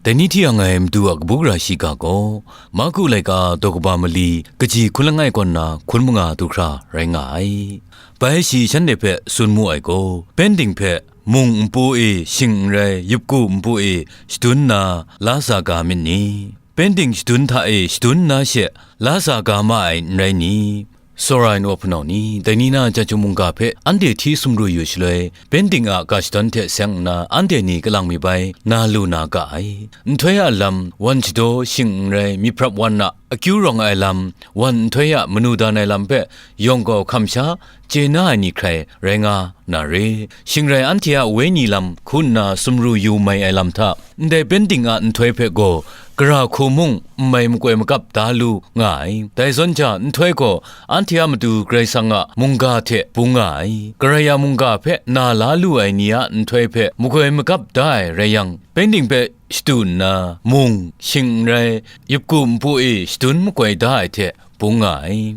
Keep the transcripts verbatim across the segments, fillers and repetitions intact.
Dai ni hti yang ai Madu a kabu gara shiga gaw, Marku laika daw kaba mali kaji hkun langai kaw nna hkun manga du hkra rai nga ai. Bai shi shanhte hpe tsun mu ai gaw, Pending hpe mung npu e shing n rai, yupku npu e shadun nna la sa ga myit ni? Pending shadun hta e shadun nna she la sa ga ma ai n rai ni? Tsawra ai nu a hpunau ni, dai ni na chyum mungga hpe anhte hti sumru yu shaloi, Pending a ga shadawn hte seng nna anhte ni kalang mi bai na lu na ga ai. Nhtoi a lam, wan shadaw shing n rai, myit hprap wan a akyu rawng ai lam, wan nhtoi a manu dan ai lam hpe yawng gaw hkam sha chye na ai ni hkrai rai nga na re. Shing rai anhte a wenyi lam hku nna sumru yu mai ai lam hta, ndai Pending a nhtoi hpe gaw gara hku mung n mai makoi makap da lu nga ai. Dai zawn hta nhtoi gaw anhte a matu Karai Kasang a mungga hte bung nga ai. Karai a mungga hpe na la lu ai ni a nhtoi hpe makoi makap da ai rai yang, Pending hpe shadu nna, mung, shing n rai, yupku npu e shadun makoi da ai hte bung nga ai.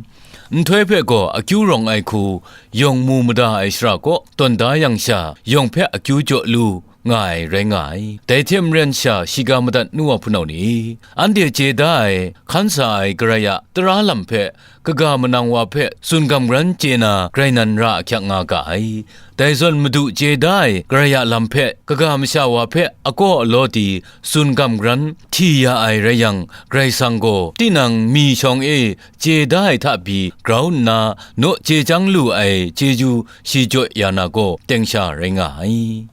Nhtoi hpe gaw akyu rawng ai hku, yawng mu mada ai shara kaw tawn da yang sha, yawng hpe akyu jaw lu nga ai rai nga ai. Dai hte maren sha shiga madat nu a hpunau ni, anhte chye da ai, hkan sa ai Karai a tara lam hpe, kaga manang wa hpe tsun gam gran chye na grai nan ra ahkyak nga ga ai. Dai zawn Madu chye da ai Karai a lam hpe kaga masha wa hpe akaw alaw di tsun gam gran hti ya ai rai yang, Karai Kasang gaw tinang mi shawng e chye da ai hta pyi grau nna naw chye chyang lu ai chyeju shi jaw ya na gaw teng sha rai nga ai.